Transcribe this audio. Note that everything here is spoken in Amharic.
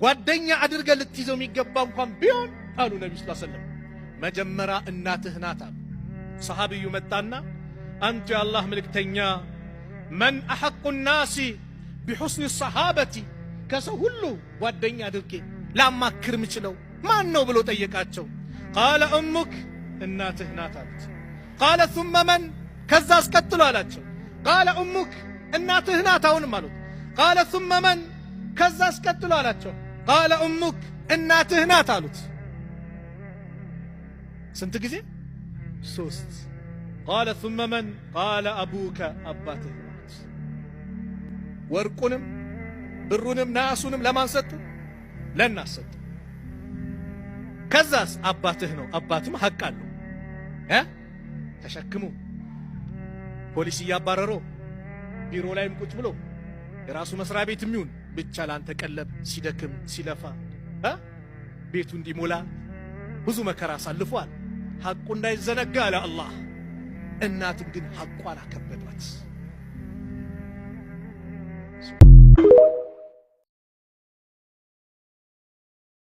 ጓደኛ አድርገህ ልትይዘው የሚገባ እንኳን ቢሆን አሉ ነቢ ስ ሰለም መጀመሪያ እናትህ ናት አሉ። ሰሃቢዩ መጣና አንቱ የአላህ መልእክተኛ፣ من أحق الناس بحسن صحابتي፣ ከሰው ሁሉ ጓደኛ አድርጌ ላማክር ምችለው ማን ነው ብሎ ጠየቃቸው። قال أمك፣ እናትህ ናት አሉት። قال ثم من፣ ከዛ አስቀጥሎ አላቸው። قال أمك፣ እናትህ ናት አሁንም አሉት። قال ثم من፣ ከዛ አስቀጥሎ አላቸው። قال أمك፣ እናትህ ናት አሉት። ስንት ጊዜ? ሶስት። قال ثم من، قال أبوك፣ አባትህ ናት። ወርቁንም ብሩንም ናሱንም ለማን ሰጡ? ለእናት ሰጡ። ከዛስ አባትህ ነው። አባትም ሐቅ አለው እ ተሸክሞ ፖሊስ እያባረረው ቢሮ ላይም ቁጭ ብሎ የራሱ መስሪያ ቤት የሚሆን ብቻ ላንተ ቀለብ ሲደክም ሲለፋ ቤቱ እንዲሞላ ብዙ መከራ አሳልፏል። ሐቁ እንዳይዘነጋ አለ አላህ። እናትን ግን ሐቋን አከበዷት።